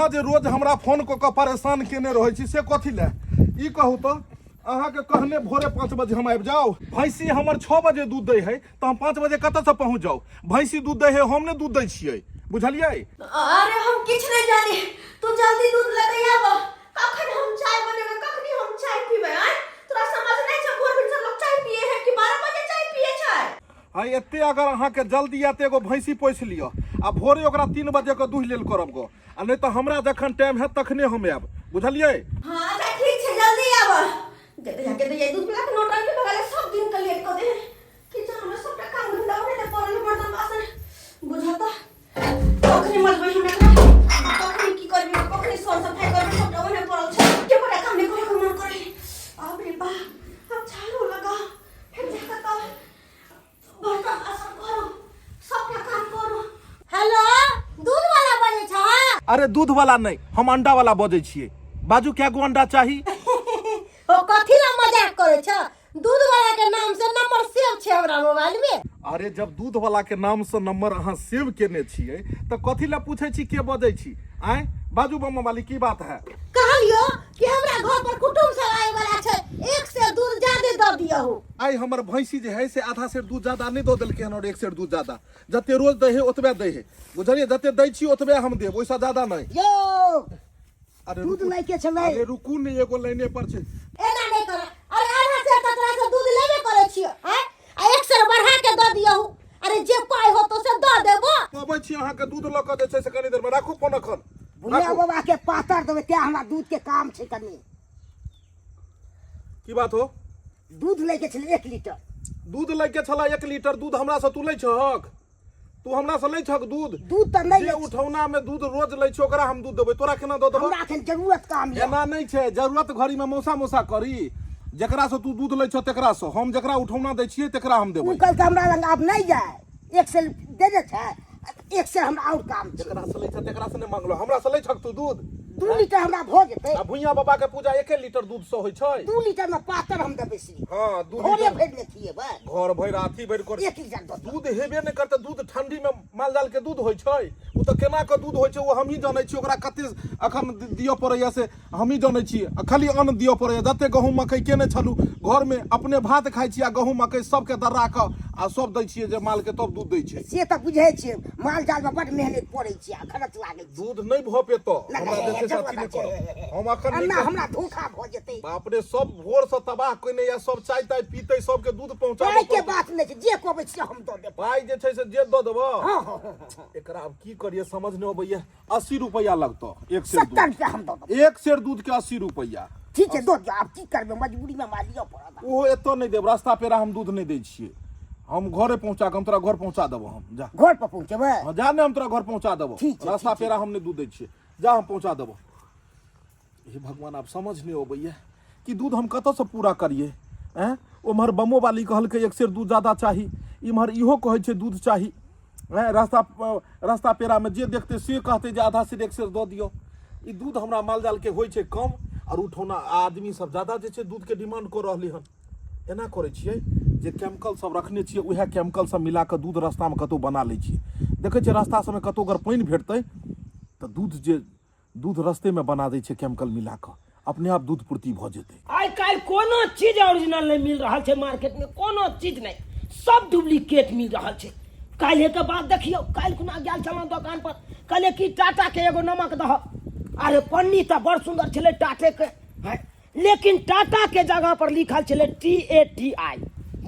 अहाँ जे रोज हमरा फोन कऽ कऽ परेशान केने रहै छी से कथी लए ई कहू तऽ अहाँके कहने भोरे 5 बजे हम आबि जाउ भैंसी हमर 6 बजे दूध दै है तऽ हम 5 बजे कतऽसँ पहुँच जाउ भैंसी दूध दै है हम नहि दूध दै छियै बुझलियै अरे हम किछु नहि जानी तू जल्दी दूध लऽ आब कखन हम चाय बनेबै कखनी हम चाय पीबै आँय तोरा समझ नहि छौ भोर भिनसर लोग चाय पिए है कि 12 बजे चाय पिए छै हँ एते अगर अहाँके जल्दी आयत एगो भैंसी पोसि लिअ आ भोरे ओकरा 3 बजे के दूहि लेल करब गो आ नहि तऽ हमरा जखन टाइम हैत तखने हम आयब बुझलियै हाँ अच्छा ठीक छै जल्दी आब जल्दी जाके दैया दूध वाला के नौटंकी भगले सब दिन के लेट कऽ दे किचन में सबटा काम धंधा होने ले पड़ल है, बर्तन बासन बुझाता कखनी मजबै हम एकरा कखनी की करबी कखनी सर सफाई करबी सबटा ओने पड़ल छै के बड़ा काम नहि करे के मन करे बाप रे बाप अब झाड़ू लगा फिर जाकर तब बर्तन बासन करू सबटा काम करू हेलो दूध वाला बजै छ अरे दूध वाला नहि हम अंडा वाला बजै छियै बाजू कए गो अंडा चाही ओ कथी ला मजाक करै छ दूध वाला के नाम से नंबर सेव छै हमरा मोबाइल में अरे जब दूध वाला के नाम से नंबर अहाँ सेव केने छियै तऽ कथी लए पूछै छी के बजै छी आँय बाजू बम वाली की बात है कहलियो कि हमरा घर पर कुटुम सब आए वाला छै एक सेर दूध ज्यादे दऽ दियहु आइ हमर भैंसी जे है से आधा सेर दूध ज्यादा नहि दऽ देलकै हन और एक सेर दूध ज्यादा जते रोज दै है ओतबे दै है बुझलियै जते दै छी ओतबे हम देब ओहिसँ ज्यादा नहि यौ अरे दूध रुकू लैके छलै अरे रुकू ने एगो लाइने पर छै एना नहि कर अरे आधा सेर तऽ तोरा से दूध लेबे करै छियो आँय आ एक सेर बढ़ा के दऽ दियहु अरे जे पाइ होतो से दऽ देबो अबै छी अहाँके दूध लऽ कऽ जे छै से कनी देरमे राखू फोन एखन बुढ़िया राखू बाबा के पातर देबै तें हमरा दूध के काम छै कनि की बात हो दूध लैके छलै 1 लीटर दूध लैके छला 1 लीटर दूध हमरा से तू लै छहक तू हमरा से लै छहक दूध दूध तऽ नहि जे लै छी। उठौना में दूध रोज लै छै ओकरा हम दूध देबै तोरा केना दऽ देबौ हमरा एखन जरूरत काम यऽ एना नहि छै जरूरत घड़ी में मौसा मौसा करी जकरा से तू दूध लै छह तेकरा से हम जकरा उठौना दै छियै तेकरा हम ओ देबै कहलकै हमरा लग आब नहि जाय एक सेर दे दे छै एक सेर हमरा आओर काम छै जकरा से लै छह तेकरा से नहि मांगलो हमरा से लै छहक तू दूध 2 लीटर हमरा भऽ जेतै आ भुइया बाबा के पूजा 1 लीटर दूध से होइ छै 2 लीटर में पातर हम देबै श्री हाँ 2 घरे लीटर भरि ने खिएबै घर भरि अथी भरि कर 1 लीटर दऽ दियौ। दूध हेबे नहि करतै दूध ठंडी में माल जाल के दूध होइ छै ओ तऽ केना के दूध होइ छै ओ हमही जानै छी ओकरा कते अखन दिअ पड़ैया से हमही जानै छी आ खाली अन्न दिअ पड़ैया जते गहूँम मकई केने छलहुँ घरमे अपने भात खाइ छी आ गहूँम मकई सबके दर्रा कऽ आ सब दै छियै जे माल के तब दूध दै छै से तऽ बुझै छियै माल जाल में बड मेहनत पड़ै छै आ खर्च लागै छै दूध नहि भऽ पेतौ नहि, हमरा जे छै से जरूरत अथी नहि छै। करब हम अखन नहि एना कर- हमरा धोखा भऽ जेतै बाप रे सब भोर से तबाह केने या सब चाय ताय पीते सबके दूध पहुंचाबऽ पाइ के पड़तै। बात नहि छै जे कहबै से हम दऽ देब पाइ जे छै से जे दऽ देबऽ हँ हँ हँ हँ एकरा आब की करिए समझ नहि अबैया 80 रुपैआ लगतौ एक सेर 70 दूध रुपया हम दऽ देब एक सेर दूध के 80 रुपैआ ठीक छै दऽ दियौ आब की करबै मजबूरीमे हमरा लिअ पड़त ओहो एतऽ नहि देब रास्ता पेरा हम दूध नहि दै छियै हम घरे पहुंचा के हम तोरा घर पहुंचा देबो हम जा घर पर पहुँचेबै हाँ जा ने हम तोरा घर पहुंचा देबो ठीक छै, रास्ता ठीक छै। पेरा हम नहि दूध दै छियै जा हम पहुंचा देबो हे भगवान आब समझ नहि अबैया कि दूध हम कतऽसँ पूरा करियै आँय ओम्हर बमो वाली कहलकै एक सेर दूध ज्यादा चाही इम्हर इहो कहै छै दूध चाही आँय रास्ता रास्ता पेरामे जे देखतै से कहतै जे आधा सेर एक सेर दऽ दियौ ई दूध हमरा माल जालके होइ छै कम आओर उठौना आदमी सब ज्यादा जे छै दूधके डिमांड कऽ रहलै हन एना करै छियै जे केमिकल सब रखने छियै उएह केमिकल सब मिला कऽ दूध रास्तामे कतहु बना लै छियै देखै छियै रास्ता सबमे कतहु अगर पानि भेटतै तऽ दूध जे दूध रस्तेमे बना दै छै केमिकल मिला कऽ अपने आप दूध पूर्ति भऽ जेतै आइ काल्हि कोनो चीज ओरिजिनल नहि मिल रहल छै मार्केट में कोनो चीज नहि सब डुप्लीकेट मिल रहल छै काल्हि के बाद देखियौ काल्हि खुना गेल छलहुँ दोकान पर कहलियै कि टाटा के एगो नमक दह अरे पन्नी तऽ बड़ सुन्दर छलै टाटे के हैं लेकिन टाटा के जगह पर लिखल छलै टी ए टी I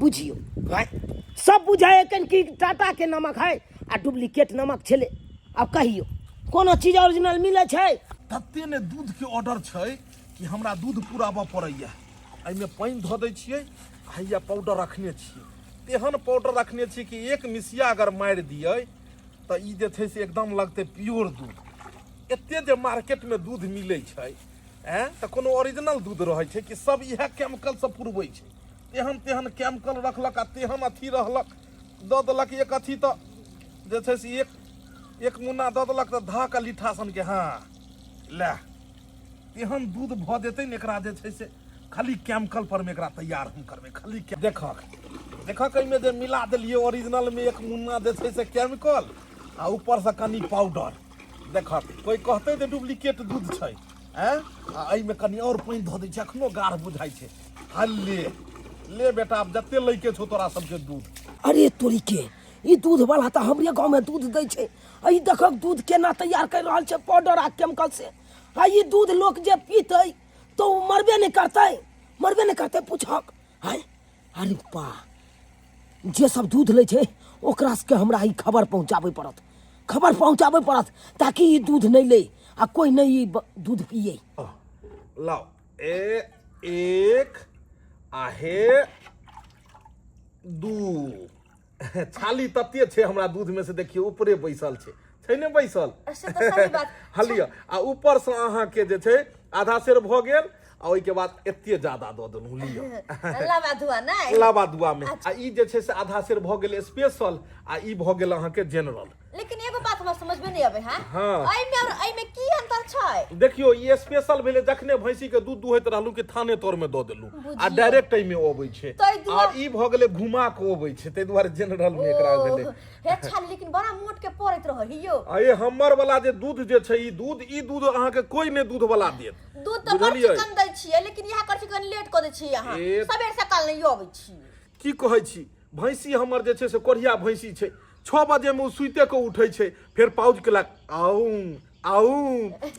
बुझियौ हैं सब बुझाइ कि टाटा के नमक है आ डुप्लीकेट नमक छलै आब कहियौ कोनो चीज ओरिजिनल मिलै छै तते ने दूधके ऑर्डर छै कि हमरा दूध पुराबऽ पड़ैया एहिमे पानि धऽ दै छियै आ हैया पाउडर रखने छियै तेहन पाउडर रखने छियै कि एक मिसिया अगर मारि दियै तऽ ई जे छै से एकदम लगतै प्योर दूध एते जे मार्केटमे दूध मिलै छै एँ तऽ कोनो ओरिजिनल दूध रहै छै कि सब इएह केमिकल सब पुरबै छै तेहन तेहन केमिकल रखलक आ तेहन अथी रहलक दऽ देलक एक अथी तऽ जे छै से एक एक मुन्ना दऽ देलक तऽ धऽ कऽ लीठा सनके हँ ले तेहन दूध भऽ जेतै ने एकरा जे छै से खाली केमिकल पर मे एकरा तैयार हम करबै खाली देखक देखक एहिमे जे मिला देलियै ओरिजिनलमे एक मुन्ना जे छै से केमिकल आ ऊपरसँ कनि पाउडर देखक कोई कहतै जे डुप्लीकेट दूध छै आँय आ एहिमे कनि आओर पानि धऽ दै छै अखनो गाढ़ बुझाइ छै हल्ले ले बेटा आब जते लैके छौ तोरा सबके दूध अरे तोरी के ई दूध वाला तऽ हमरे गाँव में दूध दै छै आ ई देखक दूध केना तैयार कर रहल छै पाउडर आ केमिकल से आ ई दूध लोक जे पीतै तऽ ओ मरबे नहि करतै मरबे नहि करतै पूछक आय अरे बा जे सब दूध लै छै ओकरा सबके हमरा ई खबर पहुँचाबै पड़त खबर पहुँचाबै पड़त ताकि ई दूध नहि लै आ कोइ नहि ई दूध पियै लाओ ए एक आ हे दू छाली तते छै हमरा दूध में से देखियौ ऊपरे बैसल छै छै ने बैसल से तऽ सही बात हँ लिअ आ ऊपरसँ अहाँके जे छै आधा सेर भऽ गेल आ ओहिके बाद एते ज्यादा दऽ देलहुँ लिअ लाबा धुआ नहि लाबा दुआ में आ ई जे छै से आधा सेर भऽ गेल स्पेशल आ ई भऽ गेल अहाँके जनरल लेकिन एगो बात हमरा समझ में नहीं आवे है हाँ। एहि में और एहि में की अंतर छै देखियो ई स्पेशल भेलै जखने भैंसी के दूध दुहैत रहलहुँ कि थाने तर में दऽ देलहुँ आ बुझियौ। डायरेक्ट एहिमे अबै छै ताहि दुआरे- आ ई भऽ गेलै घुमा कऽ अबै छै ताहि दुआरे जनरल मे एकरा ओ, भेलै हे छाली लेकिन बड़ा मोट के पड़ैत रहे हियो अरे हमर वाला जे दूध जे छै ई दूध ई दूध अहाँके कोई नहि दूध वाला देत दूध तऽ बड़ बुझलियै? चिकन दै छियै लेकिन इएह करै छी कनि लेट कऽ दै छियै अहाँ ए- सबेर सकाल नहि अबै छी की कहै छी भैंसी हमर जे छै से कोढ़िया भैंसी छै छओ बजेमे ओ सुइते कऽ उठै छै फेर पाउज केलक आउ आउ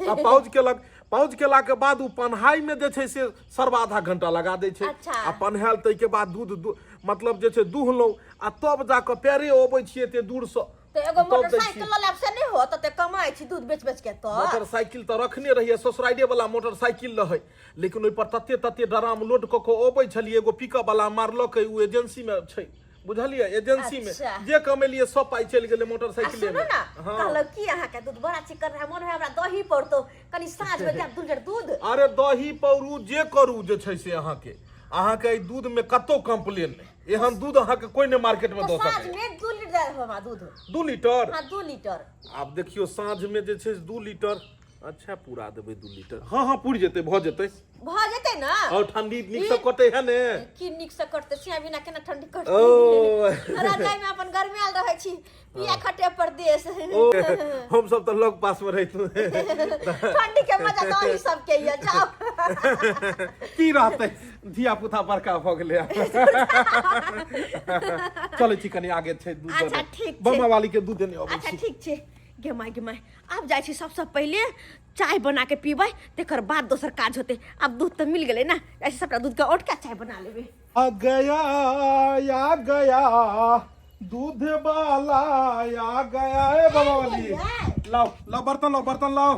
आ पाउज केलक पाउज केलाके बाद ओ पन्हाइमे जे छै से सरबा आधा घंटा लगा दै छै अच्छा। आ पन्हायल ताहिके बाद दूध मतलब जे छै दुहलहुँ आ तब जाकऽ पैरे अबै छियै एते दूरसँ तऽ एगो तब दै मोटरसाइकिल छियै। लऽ लेब से नहि होत तऽ कमाइ छी दूध बेच बेच के तऽ मोटरसाइकिल तऽ रखने रहियै ससुराइरे वाला मोटरसाइकिल रहै लेकिन ओहिपर तते तते डराम लोड कऽ कऽ अबै छलियै एगो पिकअप वाला मारलकै ओ एजेंसीमे छै बुझलियै एजेंसी में अच्छा। जे कमेलियै सब पाइ चलि गेलै आ मोटरसाइकिले सुनू में ना हाँ कहलहुँ की अहाँके दूध बड़ा चिकन रहै मन है हमरा दही पड़तो कनि साँझ में जायब 2 लीटर दूध अरे दही पौरू जे करू जे छै से अहाँके अहाँके एहि दूध में कतौ कंप्लेन नहि एहन दूध अहाँके कोई नहि मार्केट में तऽ दऽ साँझ सकैए में 2 लीटर दए देब हमरा दूध 2 लीटर? हाँ, 2 लीटर। आब देखियौ साँझ में जे छै से 2 लीटर, अच्छा पूरा देबै 2 लीटर। हाँ हाँ, पुरि जेतै, भऽ जेतै। भऽ जेतै ना? और ठंडी नीक से कटै है ने? की नीक से कटतै, सिया बिना केना ठंडी कटतै? ओ। रजाई में अपन गरमायल रहै छी, पिया खटे परदेश। ओ, हम सब तऽ लग पास में रहितहुँ। ठंडी के मजा तऽ अहीं सबके ये, जाओ। की रहतै, धिया पुता बड़का भऽ गेलै। चलै छी, कनि आगे छै दूध अच्छा, देने। ठीक छै। बमा वाली के दूध देने अबै अच्छा छी। ठीक छै। गे माय, गे माय, आब जाइ छी, सबसँ पहिले चाय बना के पीबै, तकर बाद दोसर काज होतै। आब दूध तऽ मिल गेलै ने, जाइ छी सबटा दूध के औट के चाय बना लेबै। आ गया, आ गया दूध वाला, आ गया। ए बाबा वाली, लाओ लाओ, बर्तन लाओ, बर्तन लाओ।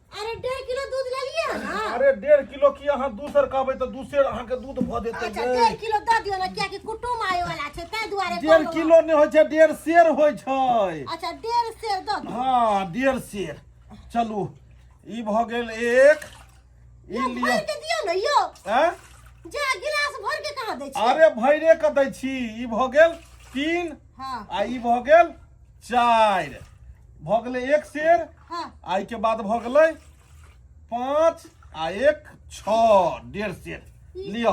अरे, 1.5 किलो दूध लेलिए है ना? अरे, 1.5 किलो की, अहाँ 2 सेर कहबै तऽ 2 सेर अहाँके दूध भऽ जेतै। अच्छा, यै। 1.5 किलो दऽ दियौ ने, कियाकि कुटुम आए वाला छै, ताहि दुआरे डेढ़ कहलहुँ। किलो नहि होइ छै, 1.5 सेर होइ छै। अच्छा, 1.5 सेर दऽ दियौ। हाँ, 1.5 सेर। चलू, ई भऽ गेल एक, ई यौ, लिअ। भरि के दियौ ने यौ। आँय? जा गिलास भर के कहाँ दै छी? अरे, भैरे के दै छी। ई भऽ गेल तीन आ ई भऽ गेल चारि, भऽ गेलै 1 सेर। आ एहिके बाद भऽ गेलै पाँच आ एक छओ, 1.5 सेर। लिअ,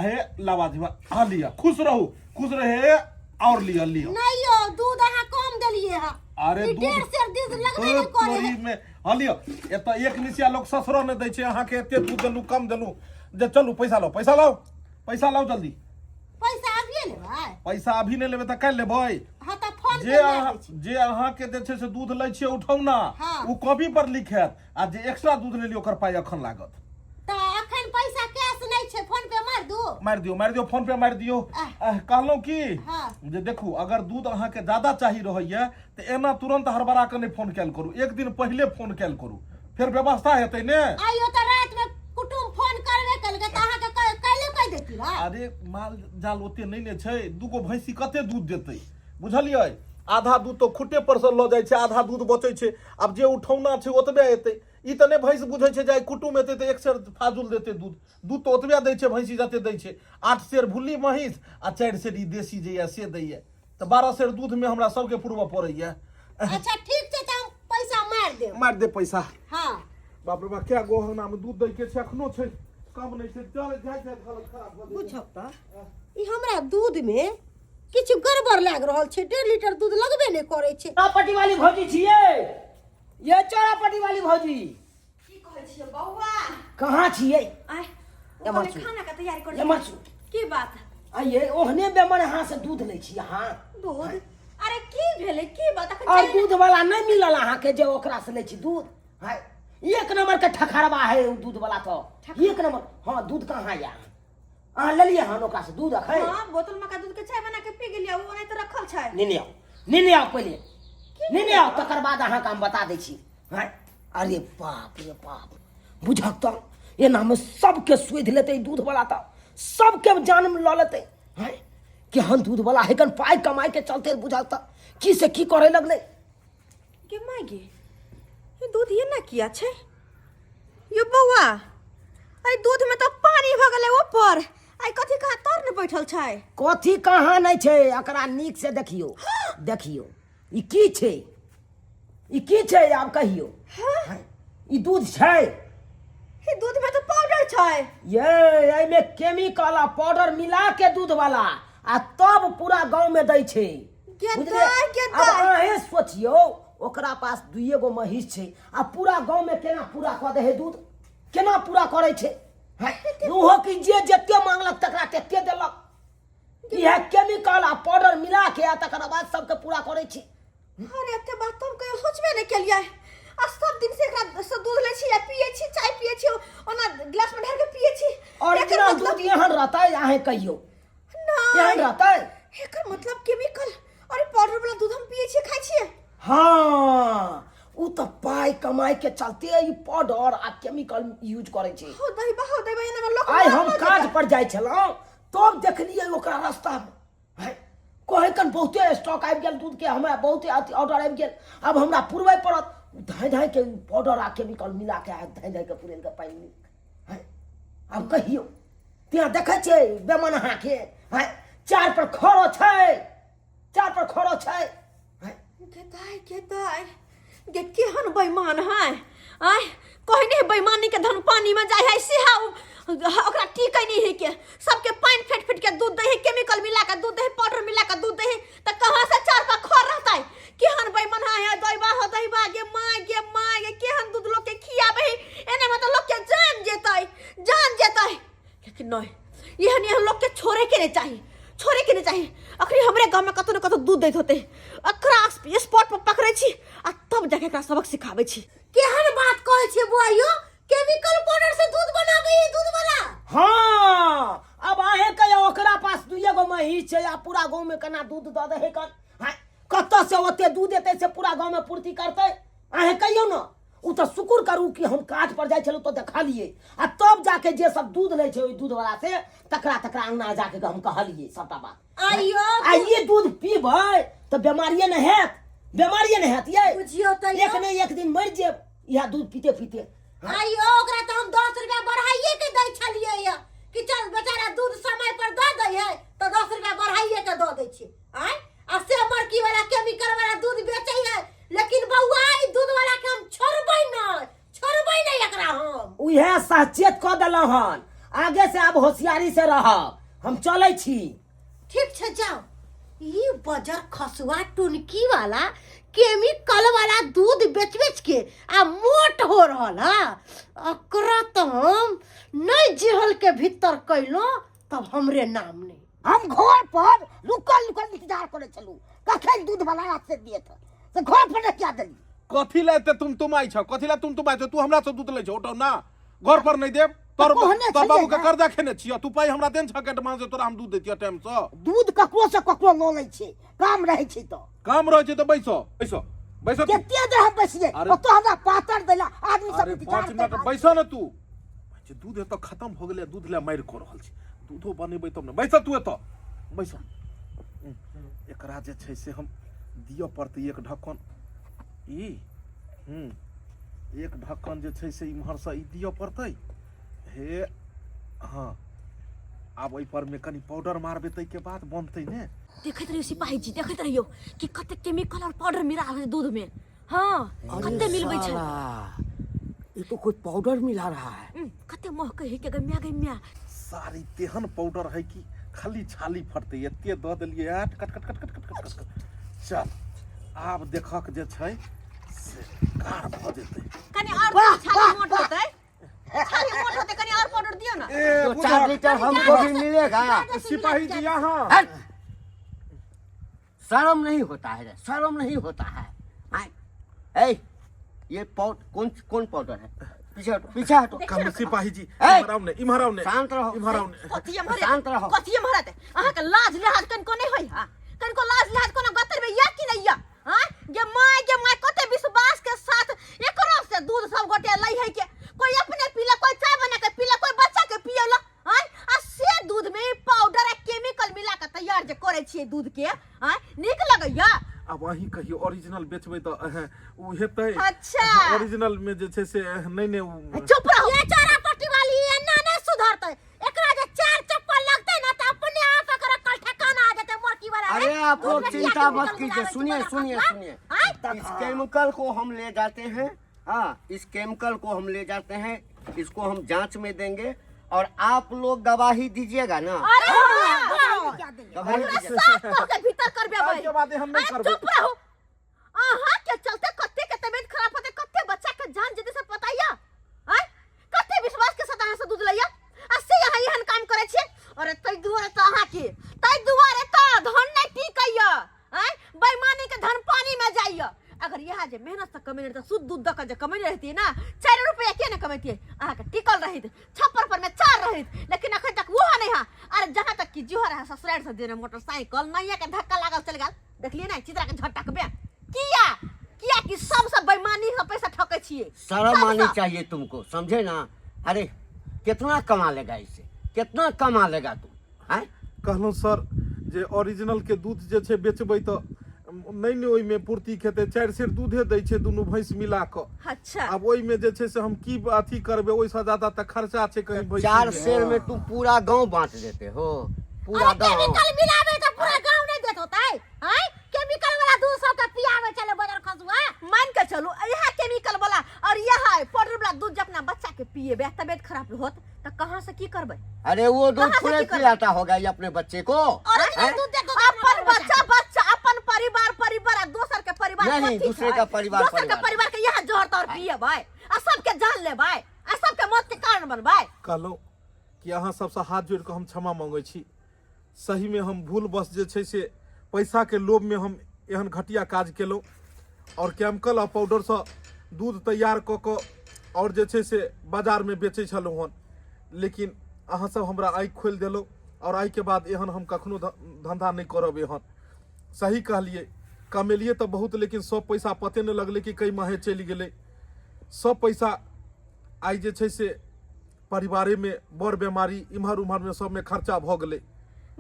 हे लावा दिवा, हाँ लिअ। खुश रहू, खुश रहे। और लिअ, लिअ। नहीं यौ, दूध अहाँ कम देलिए है। अरे ई दूध 1.5 सेर दूध लगबे नहि करे है। तोरी में, हाँ लिअ। एतऽ एक मिसिया लोग ससुरो नहि दै छै, अहाँके एते दूध देलू, कम देलू जे। चलू, पैसा लाउ, पैसा लाउ, पैसा लाउ जल्दी। पैसा अभिये लेबै? पैसा अभी नहि लेबै तऽ काल्हि लेबै? हाँ, तऽ फोन जे पे मारि अहाँ दै छी। जे अहाँके जे छै से दूध लै छियै उठौना, ओ कॉपी पर लिखायत, आ जे एक्स्ट्रा दूध लेलियै ओकर पाइ अखन लागत। तऽ अखन पैसा कैश नहि छै, फोन पे मारि दू? मारि दियौ, मारि दियौ, फोन पे मारि दियौ। आह। कहलहुँ की जे देखू, अगर दूध अहाँके ज्यादा चाही रहैया तऽ एना तुरंत हड़बड़ा कऽ नहि फोन कयल करू, एक दिन पहिले फोन कयल करू, फेर व्यवस्था हेतै ने। आइयो तऽ राति में कुटुम फोन करबे केलकै, तऽ अहाँके काल्हि कहि देती रह। अरे, माल जाल ओते नहि ने छै, दूगो भैंसी कते दूध देतै, बुझलियै? आधा दूध तऽ खुट्टे पर से लऽ जाइ छै, आधा दूध बचै छै। आब जे उठौना छै ओतबे एतै। ई तऽ नहि भैंस बुझै छै जे आइ कुटुम एतै तऽ 1 सेर फाजुल देतै दूध। दूध तऽ ओतबे दै छै भैंसी जते दै छै। 8 सेर भुल्ली महींस आ 4 सेर ई देसी जे यऽ से दैये, तऽ 12 सेर दूधमे हमरा सबके पुरबऽ पड़ैया। अच्छा, ठीक छै, तऽ हम पैसा मारि देब। मारि दे पैसा। बाप रे बाप, क्या गो अंगना में दूध दै के छै, अखनो छै, कम नहि छै। चल, जाइ जाइ, हालत खराब भऽ जेतै। बुझब तऽ ई हमरा दूध में किछु गड़बड़ लागि रहल छै, 1.5 लीटर दूध लगबे नहि करै छै। पट्टी वाली भौजी छियै? ये चौरापट्टी वाली भौजी। की कहै छियै बौआ? कहाँ छियै? आय एम्हर ओकरे सुन। खाना के तैयारी कर। एम्हर सुन। की बात? आइये ओहने बेमन अहाँ से दूध लै छी अहाँ। दूध? अरे की भेलै, की बात अखन? और चलि दूध वाला नहीं मिलल अहाँ के जे ओकरा से लै छी दूध? है एक नंबर के ठखरवा है उ दूध वाला तो एक नंबर। हाँ दूध कहाँ या अहाँ लेलियै हन ओकरा से दूध अखन? हाँ, बोतल में का दूध के चाय बना के पी गेलियै, ओ ओनाहिते रखल छै। नेने आउ, नेने आउ, पहिले नेने आउ, तकर बाद अहाँके हम बता दै छी। हैं अरे बाप रे बाप, बुझक तऽ एनामे सबके सुधि लेतै दूध वाला, तऽ सबके जान लऽ लेतै। हैं केहन दूध वाला है कन, पाइ कमाइ के चलते बुझक तऽ की से की करे लगलै। गे माय गे, ई दूध एना किया छै यो बौआ? एहि दूध में तऽ पानी भऽ गेलै ऊपर, आइ कथी कहाँ तर ने बैठल छै। कथी कहाँ नहि छै, एकरा नीक से देखियौ, देखियौ ई की छै, ई की छै आब कहियौ। हाँ? ई दूध छै? ई दूध में तऽ पाउडर छै। ये एहिमे केमिकल आ पाउडर मिला के दूध वाला आ तब पूरा गांव में दै छै। गे बुझलियै? दाइ, गे आब दाइ। अहें सोचियौ, ओकरा पास दुइए गो महिष छै आ पूरा गांव में केना पूरा कऽ दे है दूध, केना पूरा करै छै? हैं? ओहो कि जे जते मांगलक तकरा तते देलक। इएह केमिकल आ पाउडर मिला के आ तकर बाद सबके पूरा करै छै। अरे एते बात तऽ हम कहियो सोचबे नहि केलियै। आ सब दिन से एकरा से दूध लै छी आ पियै छी, चाय पियै छी, ओना गिलास में ढार के पियै छी। और एकर इतना मतलब दूध एहन रहतै अहें कहियौ? नहि। एहन रहतै? एकर मतलब केमिकल और पाउडर वाला दूध हम पियै छियै, खाइ छियै। हाँ उ तऽ पाइ कमाइ के चलते ई पाउडर आ केमिकल यूज करै छै। हो दैबा, हो दैबा, एना में लोक आइ हम मरलो काज जेतै। पर जाइ छलहुँ तब देखलियै ओकरा रास्तामे, हैं कहै कन बहुते स्टॉक आबि गेल दूधके, हमरा बहुते अथी ऑर्डर आबि गेल, आब हमरा पुरबै पड़त। धाँइ धाँइ के पाउडर आ केमिकल मिला के आ धाँइ धाँइ के पुरेल के पानि मिल। हैं आब कहियौ, ત્યાં देखै छियै बेमन अहाँके? हैं चार पर खरो छै, चार पर खरो छै। हैं गे दाइ, गे दाइ गे, केहन बेईमान है। आय कहने है बेईमानी के धन पानी में जाय है, से है ओकरा टीकै नहीं है के सबके पानि फेट फेट के दूध दै है, केमिकल मिला के दूध दै है, पाउडर मिला के दूध दै है, तऽ कहाँ से चार पर खर रहतै? केहन बेईमान है दैबा, हो दैबा, गे माय, गे माय गे, केहन दूध लोग के खियाबै है। एने में तऽ लोग के जान जेतै, जान जेतै। लेकिन नहीं, एहन एहन लोग के छोड़े के नहीं चाही, छोड़े के नहीं चाही। अखनी हमरे गांव में कतौ न कतौ दूध दैत होते, अकरा स्पॉट पर पकड़ै छी आ तब जाके एकरा सबक सिखाबै छी। केहन बात कहै छियै बौआ यौ, केमिकल पाउडर से दूध बनाबै है दूध वाला? हाँ अब अहें कहियो ओकरा पास दुइए गो महींस छै आ पूरा गांव में केना दूध दऽ दे है कन? हाँ कतऽ से ओते दूध एतै से पूरा गांव में पूर्ति करतै? अहें कहियो न, उ तऽ शुक्र करू कि हम काज पर जाइ छलहुँ तऽ देखलियै आ तब जाके जे सब दूध लै छै ओहि दूध वाला से तकरा तकरा अंगना जाके हम कहलियै सबटा बात। आइयो आ ई दूध पीबै तऽ बेमारिये ने हैत, बेमारिये ने हैत यै। बुझियौ तऽ एक ने एक दिन मरि जेब इएह दूध पीते पीते। आइयो ओकरा तऽ हम 10 रुपया बढ़ाइए के दै छलियै यऽ कि चल बेचारा दूध समय पर दऽ दै है तऽ 10 रुपया बढ़ाइए के दऽ दै छियै। आँय आ से मरकी वाला केमिकल वाला दूध बेचै है, लेकिन बौआ ई दूध वाला के हम छोड़बै नहि, छोड़बै नहि एकरा हम। उएह सचेत कऽ देलहुँ हन, आगे से आब होशियारी से रहब। हम चलै छी। ठीक छै जाओ। ई बजर खसुआ टुनकी वाला केमिकल वाला दूध बेच बेच के आ मोट हो रहल है, ओकरा तो हम नहीं जेहल के भीतर कैलो तब हमरे नाम नहीं। हम घर पर रुकल रुकल इंतजार करे छलू कखन दूध वाला से दिए से घर पर नहीं क्या देली। कथी ला एते तुम तुम आई छौ, कथी ला तुम तुम आई छौ? तू हमरा से दूध लै छौ, ओटो ना घर पर नहीं देब। तोर कहने तोर छलियै बाबू के ने। कर्जा खेने छियो, तू पाई हमरा देन छक एडवांस से तोरा हम दूध दैतियो टाइम से। दूध ककरो से ककरो लऽ लै छै, काम रहै छै तऽ। काम रहै छै तऽ बैसो, बैसो, बैसो तू। कते देर हम बैसियै? अरे- ओतऽ हमरा पातर दैला आदमी सब अरे इंतजार 5 मिनट कर रहल बैसो ने तू। जे दूध एतऽ खत्म भऽ गेलै, दूध लए मारि कऽ रहल छै, दूधो बनेबै तब ने। बैसो तू एतऽ बैसो। एकरा जे छै से हम दिअ पड़तै एक ढक्कन ई, एक ढक्कन जे छै से इम्हरसँ ई दिअ पड़तै। हे हाँ आब ओहि पर में कनि पाउडर मारबै ताहिके बाद बनतै ने। देखैत रहियो सिपाही जी, देखैत रहियो कि कते केमिकल और पाउडर मिला रहल छै दूध में। हाँ कते मिलबै छै? ये तो कोई पाउडर मिला रहा है। कते महकै है के गम्या गम्या। सारी तेहन पाउडर है कि खाली छाली फटतै, एते दऽ देलियै। आठ कट कट कट कट कट कट कट। चल आब देखक जे छै से कार भऽ जेतै। कनी और वाह, छाली वाह, मोट वाह। होतै, छाली मोट होतै, कनी और पाउडर दियौ ना। ए तो 4 लीटर हमको भी मिलेगा। सिपाही जी यहाँ हट! शर्म नहीं होता है रे, शर्म नहीं होता है। आय, ए, ये पाउडर कौन कौन पाउडर है? पीछे हटो, पीछे हटो। कहलहुँ सिपाही जी, ए! इम्हर आउ ने, इम्हर आउ ने। शांत रहो। इम्हर आउ ने। कथी एम्हर? शांत रहो। कथी एम्हर हेतै? अहाँके लाज लिहाज कनिको नहि होइ हा? कनिको लाज लिहाज कोनो गतर में या कि नहि या? हाँ गे my, गे my, कते विश्वास के साथ एकरो से दूध सब गोटे लै है के कोई अपने पीला, कोई चाय बना के पीला, कोई बच्चा के पियला। हाँ, आ से दूध में पाउडर आ केमिकल मिला के तैयार जे करै छियै दूध के, हाँ नीक लगैया? आब अहीं कहियौ, ओरिजिनल बेचबै तऽ ओ हेतै? अच्छा। ओरिजिनल में जे छै से नहि ने ओ चुप रहो। ये चारा पट्टी वाली एना नहीं सुधरतै। एकरा जे चार चप्पल लगतै ना त अपने आप एकरा कल ठिकाना आ जेतै मोरकी वाला रे। अरे आप दूध लोग में चिंता किया मत केमिकल कीजिए। मिलाबै छै सुनिए बड़ा सुनिए खतरा? सुनिए, आँय? इस केमिकल को हम ले जाते हैं। हाँ, इस केमिकल को हम ले जाते हैं, इसको हम जांच में देंगे और आप लोग गवाही दीजिएगा ना। अरे हाँ। गवाही पूरा दीजिएगा। साफ कऽ के भीतर करबेबै। आइ के बाद हम नहि अरे करबै। चुप रहू। अहाँ के चलते कते के तबियत खराब होते, कते बच्चा के जान जेते से पता या? आय कते विश्वास के साथ अहाँ से दूध लैया आ से अहाँ एहन काम करै छियै। अरे तै दुआरे तऽ अहाँ के, तै दुआरे तऽ धन नहि टिकैया। आय बेईमानी के धन पानी में जाइया। अगर यहाँ जे मेहनत से कमेने रहते, शुद्ध दूध दऽ के जे कमेने रहतियै ना, 4 रुपया के ने कमेतियै, अहाँके टिकल रहित, छप्पर पर में चार रहित, लेकिन अखन तक वो नहीं हा। अरे जहाँ तक कि जोहर है ससुराल से देने मोटरसाइकिल नैया के धक्का लागल चल गेल, देखलिए ना चित्रा के झटकबे किया, किया कि सब सब बेईमानी से पैसा ठकै छियै। शर्म सब आनी सब। चाहिए तुमको, समझे ना? अरे कितना कमा लेगा इससे, कितना कमा लेगा तू? हैं? कहलहुँ सर जे ओरिजिनल के दूध जे छै बेचबै तऽ नहि ने ओहिमे पूर्ति खेतै। 4 सेर दूधे दै छै दुनू भैंस मिला कऽ। अच्छा। आब ओहिमे जे छै से हम की अथी करबै, ओहिसँ ज्यादा तऽ खर्चा छै कहीं भैंसी 4 मे। सेर में तुम पूरा गांव बांट देते हो, पूरा अरे गांव। केमिकल मिलावे त पूरा गांव नहीं देत होतै। आय केमिकल वाला दूध सब के पियावे चले बजर खसुआ। मान के चलू यहाँ केमिकल वाला और यहाँ पाउडर वाला दूध जब अपना बच्चा के पिएबे तबियत खराब होत त कहाँ से की करबै? अरे वो दूध कहाँ से थोड़े की करबै? पिलाता होगा ये अपने बच्चे को। ओरिजिनल हैं? दूध देतो अपन बच्चा बच्चा, अपन परिवार परिवार आ दोसर के परिवार नहीं, कथी दूसरे छै? का परिवार दोसर के परिवार। परिवार के यहाँ जोहर तोहर पिएबै आ सबके जान लेबै आ सबके मौत के कारण बनबै। कहलहुँ कि अहाँ सबसँ हाथ जोड़ि कऽ हम क्षमा मांगै छी। सहीमे हम भूलवश जे छै से पैसाके लोभमे हम एहन घटिया काज केलहुँ आओर केमिकल आ पाउडरसँ दूध तैयार कऽ कऽ आओर जे छै से बाजारमे बेचै छलहुँ हन, लेकिन अहाँ सब हमरा आँखि खोलि देलहुँ आओर आइके बाद एहन हम कखनो धन्धा नहि करब। एहन सही कहलियै, कमेलियै तऽ बहुत, लेकिन सब पैसा पते नहि लगलै कि कई माहे चलि गेलै सब पैसा। आइ जे छै से परिवारेमे बड़ बेमारी इम्हर उम्हरमे सबमे खर्चा भऽ गेलै।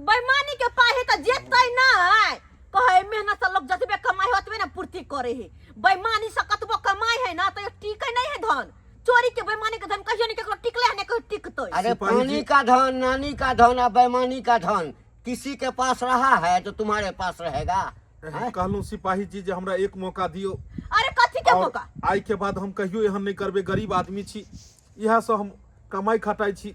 बेईमानी के पाहे तऽ जेतै नहि। कहै मेहनत से लोग जतबे कमाइ है ओतबे ने पूर्ति करे है। बेईमानी से कतबो कमाइ है ना तो टिके नहीं है धन। चोरी के बेईमानी के धन कहियो नहीं केकरो टिकले है, नहीं कहियो टिकतै। अरे सिपाही पानी जी। का धन, नानी का धन और बेईमानी का धन किसी के पास रहा है तो तुम्हारे पास रहेगा? हैं? कहलहुँ सिपाही जी जे हमरा एक मौका दियौ। अरे कथी के और मौका? आइ के बाद हम कहियो एहन नहि करबै। गरीब आदमी छी, इएह से हम कमाई खटाई छी।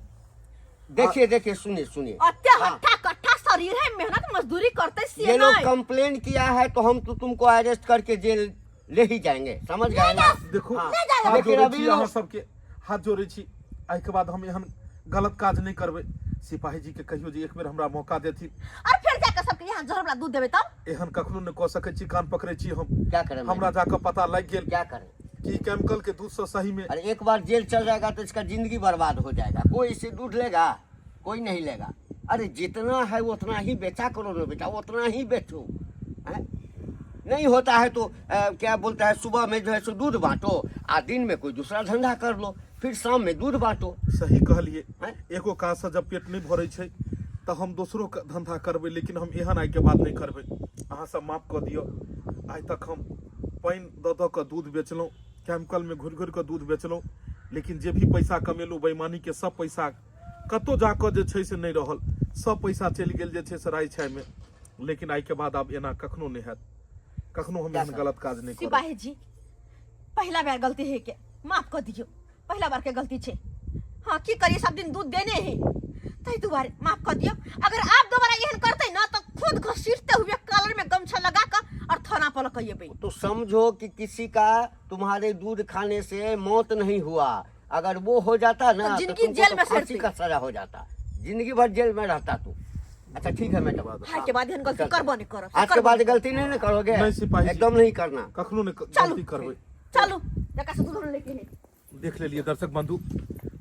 देखिए देखिए, सुनिए सुनिए। अत्ते हाँ। हट्ठा कट्ठा शरीर है, मेहनत मजदूरी करते से ये लोग नहीं। कंप्लेन किया है तो हम तो तुमको अरेस्ट करके जेल ले ही जाएंगे, समझ गए ना? देखू, हाँ। हाथ लेकिन जोड़ै अभी छी लोग- अहाँ सबके, हाथ जोड़ै छी, एहिके बाद हम एहन गलत काज नहि करबै। सिपाही जी के कहियो जे एक बेर हमरा मौका देथिन। और फिर जाके सबके यहाँ जहर वाला दूध देबै तब? एहन कखनो नहि कऽ सकै छी, कान पकड़ै छी हम। क्या करें? हमरा जाकऽ पता लागि गेल क्या करें कि केमिकल के दूध से सही में। अरे एक बार जेल चल जाएगा तो इसका जिंदगी बर्बाद हो जाएगा। कोई इसे दूध लेगा? कोई नहीं लेगा। अरे जितना है उतना ही बेचा करो ना बेटा, उतना ही बेचो। हैं? नहीं होता है तो क्या बोलता है, सुबह में जो है सो दूध बांटो आ दिन में कोई दूसरा धंधा कर लो, फिर शाम में दूध बांटो। सही कहलिए। हैं? एगो काज से जब पेट नहीं भरै छै तऽ हम दोसरो धंधा करबै, लेकिन हम एहन आइके बाद नहि करबै। अहाँ सब माफ कऽ दियौ। आइ तक हम पानि दऽ दऽ कऽ दूध बेचलहुँ, केमिकलमे घुरि घुरि कऽ दूध बेचलहुँ, लेकिन जे भी पैसा कमेलहुँ बेईमानीके सब पैसा कतहु जाकऽ जे छै से नहि रहल, सब पैसा चलि गेल जे छै से राइ छाइमे। लेकिन आइके बाद आब एना कखनो नहि हैत, कखनो हम एहन गलत काज नहि करब। सिपाही जी, पहिला बेर गलती है के माफ कर दियो, पहिला बार के गलती छे। हाँ की करिए, सब दिन दूध देने है तै दुआरे माफ कर दियो। अगर आप दोबारा एहन करते ना तो खुद घसीटते हुए कॉलर में गमछा लगा कर और थाना पर लग अयबै। तो समझो कि किसी का तुम्हारे दूध खाने से मौत नहीं हुआ, अगर वो हो जाता ना तो तो जिंदगी तुमको जेल तो में फांसी सड़ती। का सजा हो जाता, जिंदगी भर जेल में रहता तू। अच्छा ठीक है मैडम, आज के बाद एहन गलती करबो नहीं करब। आज के बाद गलती नहीं ना करोगे? नहीं सिपाही जी। एकदम नहीं करना। कखनो नहि चलू। गलती करबै। चलू, जका से दूध लेके हे। देख लेलिए दर्शक बंधु,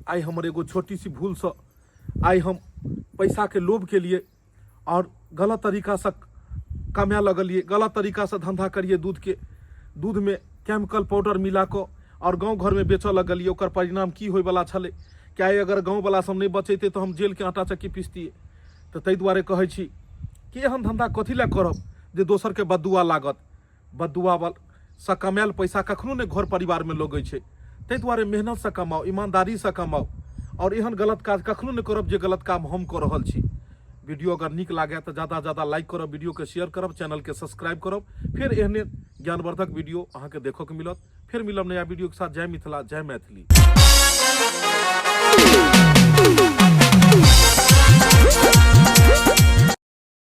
आइ हमर एगो छोटी सी भूलसँ आइ हम पैसाके लोभके लिए और गलत तरीकासँ कमाए लगलिए, गलत तरीकासँ धंधा करिए, दूधके दूधमे केमिकल पाउडर मिला कऽ और गाँव घरमे बेचऽ लगलिए। ओकर परिणाम की होइवला छलै कि आइ अगर गाँववला सब नहि बचेतै तऽ हम जेलके आटा चक्की पिसतियै। तऽ ताहि दुआरे कहै छी कि एहन धंधा कथी लए करब जे दोसरके बददुआ लागत। बददुआ सँ कमायल पैसा कखनो नहि घर परिवारमे लगै छै। ताहि दुआरे मेहनतसँ कमाउ, ईमानदारीसँ कमाउ आओर एहन गलत काज कखनो नहि करब जे गलत काम हम कऽ रहल छी। वीडियो अगर नीक लागए तऽ ज्यादा ज्यादा लाइक करब, वीडियोके शेयर करब, चैनलके सब्सक्राइब करब। फेर एहने ज्ञानवर्धक वीडियो अहाँके देखऽके मिलत। फेर मिलब नया वीडियोके साथ। जय मिथिला, जय मैथिली।